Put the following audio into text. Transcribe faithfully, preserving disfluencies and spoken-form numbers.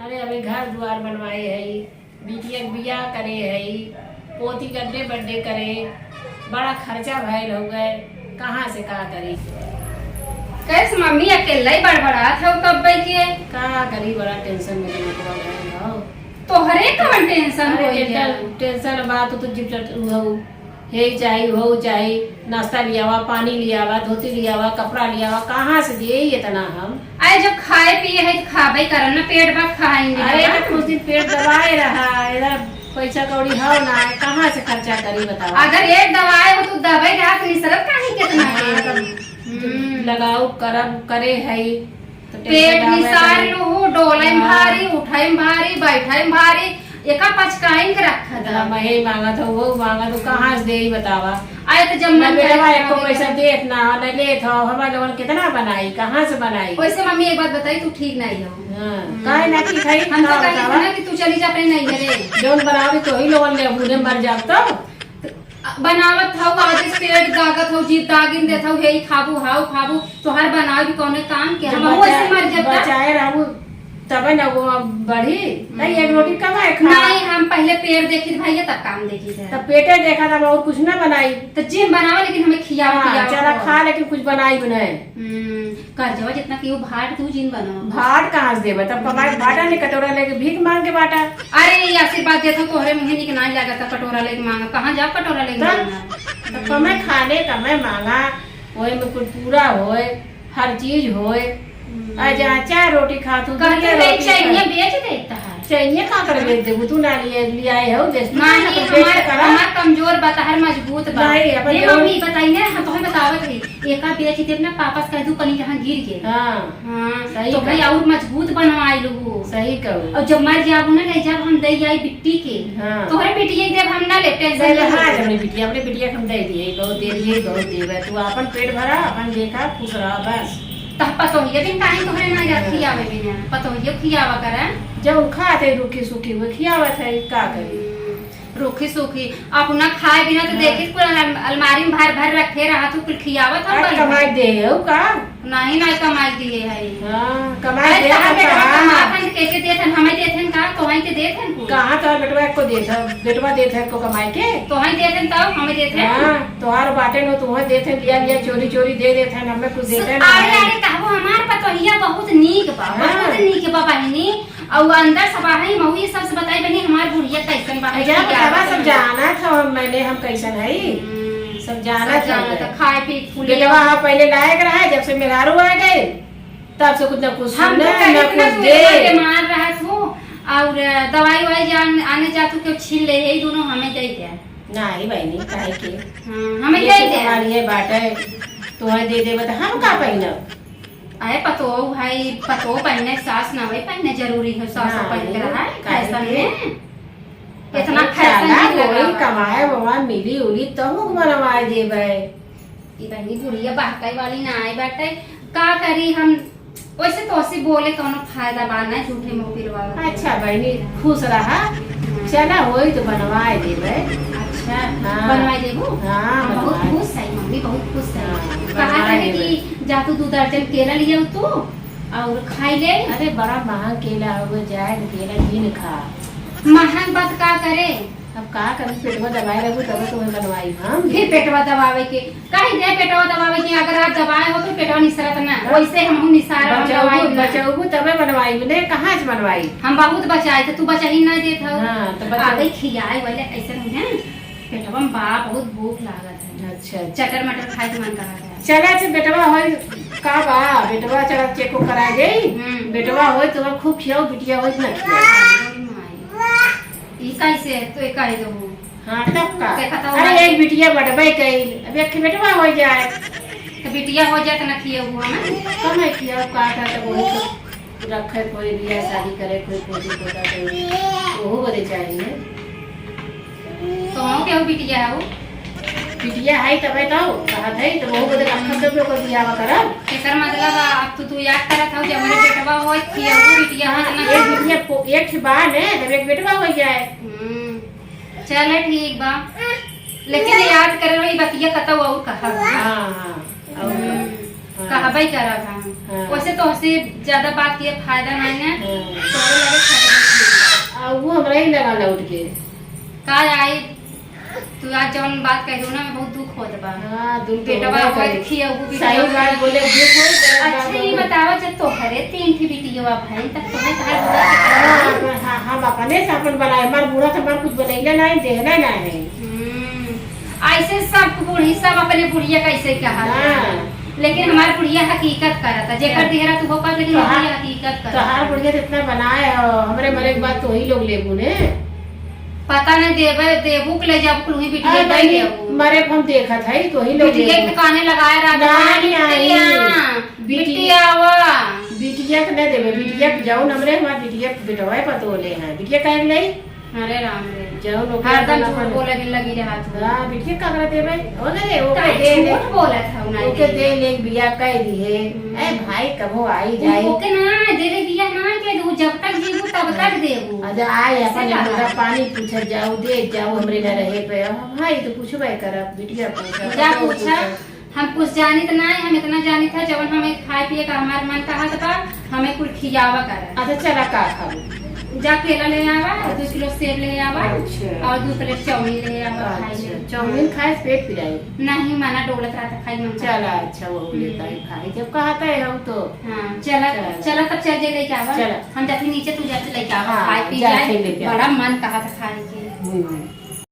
अरे, अबे घर दुआर बनवाए हई, बिटिया के बियाह करे हई, पोती के अड्डे बड्डे करे, बड़ा खर्चा भइल हो गए, कहाँ से का करी? कैसे मम्मी अकेले ही बड़बड़ात हो कब के? का करी, बड़ा tension में दिमाग भइल हो। तोहरे कवन tension अरे, होई tension, है? Tension बा तो, तो जिप चट हो। हे चाही, हो चाही, नाश्ता लियावा, पानी लियावा, धोती लियावा, कपड़ा लियावा, कहाँ से दिए इतना हम? अरे, जब खाए पिए है तो खाबे करन ना, पेट भर खाएंगे अरे, ना। तो कुछ दिन पेट दबाए रहा, इधर पैसा कौड़ी हो ना, कहाँ से खर्चा करी बतावा? अगर एक दवाए हो तो दवाई रहा तो निसरत काहे कितना हाँ, है? तब हम्म। लगाओ, करब, करे है, तो पेट tension आवे निसार करे। लूहू, डोले में हाँ। भारी, उठे में भारी, बैठे में भारी, एका पचकाइन के रखत इतना है। मैं ही मांगत हूँ, वो मांगत हूँ, कहाँ से देई बतावा? अरे तो जब ना मन बेटवा करे एको खावे पैसा के। देत ना हो, ना लेत हो, हमारे लोगन कितना बनाई, कहाँ से बनाई? वैसे मम्मी एक बात बताई, तू ठीक नहीं हो। हाँ, हम्म। काहे ना ठीक है, हम तो का कही बतावा? ना कि तू चली जा अपने नैहरे। जौन बनावे तो ही लोगन ले बूढ़े मर जाब तो। बनावत हऊ, आज पेट दागत हऊ, जीभ दागिन देत हऊ, हे ई खाबू, हाउ खाबू, तोहार बनावे भी कौने काम के? जब हमहू ऐसे बचा-, मर जाब त। बचाए रहबू, तबे न वो बढ़ी। नहीं, एक रोटी कमाए खा। नहीं, हम पहले पेट देखी थे भैया, तब काम देखी थे। तब पेटे देखा था, और कुछ ना बनाई। तो जिन बनावा, लेकिन हमें खियावा, हाँ, पियावा चला खा। खा, लेकिन कुछ बनाई बनाए। हम्म, कर्जवा जितना कि वो भाट तू जिन बनावा। भाट कहाँ से देबे? तब कमाई भाटा ने कटोरा लेके भीख मांग के बाटा। अरे, ये आशीर्वाद देत हो, तोहरे मुँहे निक नाई लागत, कटोरा लेके मांगा। कहाँ जाओ कटोरा लेके तब? मांगा? तब कमे खाने, कमे मांगा, वही में कुल पूरा होए, हर चीज होए। हम्म। आ जा, चार रोटी खा तू, कहते दुइये रहे, रोटी खा। चैनिया बेच देता है। चैनिया का कर बेच देबू? तू ना लिए, लियाए हो, बेच, तू ना नहीं, कर बेच हमार, करा। हमार कमजोर बा, तहार मजबूत बा। नहीं, अपन ए जरूर मम्मी, बताई ना, हम तोहे बतावत रही। एका बेच देब ना, पापा से कह दू, कहीं जहाँ गिर गए। हाँ। हाँ, सही तो कहा। भाई और मजबूत बनवाई लू। सही कहू। और जब मर जाबू ना, ले जाब हम दे आई बिट्टी के। हाँ। तोहरे बिटिया के देब हम ना ले, tension सही ना कहा, ले। अपने बिटिया, अपने बिटिया के हम दे दिए, बहुत दे दिए, बहुत देबे। तू अपन पेट भरा, अपन देखा, खुश रहा बस। तह पतोहिया बिन काहे तोहरे ना जात हाँ। खियावे बिना? पतोहिया खियावा करे। जब खाते रुखी सुखी हुए खियावत है, का करी? हम्म। रुखी सुखी, अपना खाए बिना तो हाँ। देखित कुल अलम-, अलमारी में भर भर रखे रहा तू, कुल खियावत हम आज बन कमाई बन। दे हो का? नहीं, नहीं कमाई दिए है। हाँ, कमाई अरे दे तो हम हम बेटवा कहाँ? कमात हन, के के देत हन, हमें देत हन का? तोहई के देत हन कुल। कहाँ तोहर बेटवा को देत है? बेटवा देत है को कमाई के? तोहई देत हन तब हमें देत हन। हाँ, तोहार बाटे नो, तोहई देत हन, लिया लिया चोरी चोरी दे देत हन, हमें कुछ देते अरे, नहीं। अरे, कहबो हमार पतोहिया बहुत नीक बा, हाँ। बहुत नीक बा बहिनी। और अंदर सब आहे, मऊ ये सबसे बताई बनी, हमार बुढ़िया कैसन बा, है, जा की बतावा, बात सब है। जाना था हम, मैंने हम कैसन है, हम्म, सब जाना सब था जाना हमने। था, खाए पी फूले। बेटवा हाँ पहले लायक रहा, जब से मेहरारू आ गए, तब से कुछ ना कुछ हम सुने, तो ना कहते कुछ ना तू दे। इतना बीमार रहत हो, और दवाई वाई जान आने जात हो, क्यों छीन ले, यही दोनों हमें दे दे। नहीं बहनी, काहे के? हाँ, हमें ये दे तो दे। तुम्हारी है बात है, तुम्हें दे देबे तो हम का पहनब? अरे पतोह भाई, पतोह पहने, सास ना वही पहने जरूरी है, सास हाँ, पहन के रहा है काहे फैशन के? में। पतोह इतना फैशन चाला नहीं लगा वही हुआ। कमाए बवा मिली उली तब मुख बनवाए देबे। ई बहनी बुढ़िया बहकाई वाली ना आए बाटे, का करी हम? वैसे तो ऐसे बोले कौनो फायदा बा ना, झूठे मुंह पिरवावे के। अच्छा बहनी, खुश रहा। हाँ। चला होई तो बनवाए देबे। अच्छा, हाँ। बनवाए देबू? हाँ, हम बहुत बनवाए। खुश है मम्मी, बहुत खुश है। हाँ, कहा बनवाए था देबे। कि जा तू दू दर्जन केला लिया तू और खाई ले। अरे बड़ा महंग केला हो गए, जाए तो केला भी न खा। महंग बात का करे? अब का करी, पेटवा दबाए रहबू तब तो बनवाई हम। फिर पेटवा दबावे के काहे दे पेटवा दबावे के? अगर आप दबाए हो तो पेटवा निसरत ना। हाँ। वैसे हम निसार हम बचौबू, दवाई ना। बचौबू तबे बनवाई, ने कहाँ से बनवाई? हम बहुत बचाए थे, तू बचा ही ना देत हो। हाँ, तो बचा। आगे खियाए वाले ऐसे नहीं है, पेटवा में बा बहुत भूख लागत है। अच्छा, अच्छा। चटर मटर खाए के मन करत है। चला, अच्छा बेटवा होई का बा, बेटवा चला चेको करा जाई। हम्म। बेटवा होई तो खूब खियाओ, बिटिया होई ना खियाओ। अरे माई, ई कैसे है? तो ये कह दो। हाँ, तब का? देखा था अरे, हमारे एक बिटिया बढ़बे कइल, अब एक ठे बेटवा हो जाए। तो बिटिया हो जाए तो ना खियाऊ हमें। कम है खियाऊ, का था तो वही तो रखे कोई बियाह शादी करे, कोई पोती पोता कोई, ओहू बदे चाहिए। तो हम केहू बिटिया है वो? बिटिया है तबे तो, कहत है तो ओहू बदे रखत तब ओकर बियाह करब। एकर मतलब अब तू, तू याद करत हो जब मेरे बेटवा हो, खियाऊ बिटिया हो, हाँ, ना एक खियाऊ। बिटिया पो-, एक ठे बा ने, तब एक बेटवा हो जाए। हम्म। चला ठीक बा, लेकिन याद करे रही बतिया कतौ और कहा बा। हाँ, हाँ, और हम्म, हाँ। कहबे करब हम। हाँ। वैसे तो हंसी ज्यादा बात किए फायदा नहीं है। हाँ। तोरे लगे फायदा नहीं है। आ, वो हमरा ही लगा लौट के। का आई, तू आज जौन बात कह दू ना, बहुत दुख होत बा। हाँ, दुख तो बेटवा होबे होत करे। खियौबू सही बिटिया बात के। बोले, दुख होत बा, अच्छा, बात ये बोले। बतावा, जब तोहरे तीन ठी बिटिया भाई, तब तोहे तहार बुरा के हाँ, हाँ, हम अपने से अपन बनाए, हमार बूढ़ा से हमार कुछ बनैले ना है, देहले ना है। हम्म, ऐसे सब बूढ़ी, सब अपने बुढ़िया कैसे कहा हाँ। लेकिन हमार बुढ़िया हकीकत करत है, जेकर हाँ। देहरा तू होकर, लेकिन तोहार, बुढ़िया हकीकत करत तोहार है। बुढ़िया जितना बनाए हो, हमरे मरे के बाद तो वही लोग लेबू ने। पता नहीं देबे, देबू के ले जाबू, कुल वही बिटिया अरे दे नहीं, देबू। मरे हम देखत है, तो वही लोग बिटिया लेबू। के काने लगाए रहा, नहीं, नहीं। बिटिया, बिटिया। बिटिया आवा। बिटिया के नहीं देबे, बिटिया के हम्म। जाओ न, हमरे हमार बिटिया के बेटवा है, पतोले हैं। बिटिया काहे के नहीं? अरे राम रे। जाओ लोग हरदम अपन झूठ अपन बोले के लगी रहा तू। हाँ, बिटिया का करत है भाई? ओ नहीं, ओके काहे दे ले। झूठ बोलत है, उन्हें ओके दे। दे ले, बिया कह दी है। हम्म। ए भाई, कबो आई जाए। ओके ना, दे ले बिया ना के दू, जब तक जीबू तब तक देबू। अच्छा, आए से अपन कहा। एक लोटा पानी पूछत जाओ, दे जाओ, हमरे ना रहे पे। अब भाई तो पूछबे करब, बिटिया पूछा, जा पतोह पूछा। पूछा। हम कुछ जानित ना है, हम इतना जानित है, जवन हमें खाए पिए का हमार मन कहत बा, हमें कुल खियावा कर। अच्छा, चला, का खाबू? जा केला ले आवा, दो किलो सेब ले आवा, अच्छा। और दो प्लेट चाउमीन ले आवा, खाई अच्छा, ले। चाउमीन खाए से पेट पिराई? नहीं, मना डोलत रहता, खाई मन चला, करता। अच्छा, वो हम्म। लेता है, खाई। जब कहता है हम तो। हाँ, चला, चला। चला, तब चल जे लेके आवा। चला। हम जाते नीचे, तू जाते लेके आवा, हाँ, खाए पी जाते जाए। लेके आवा। बड़ा मन कहत खाए के। हम्म।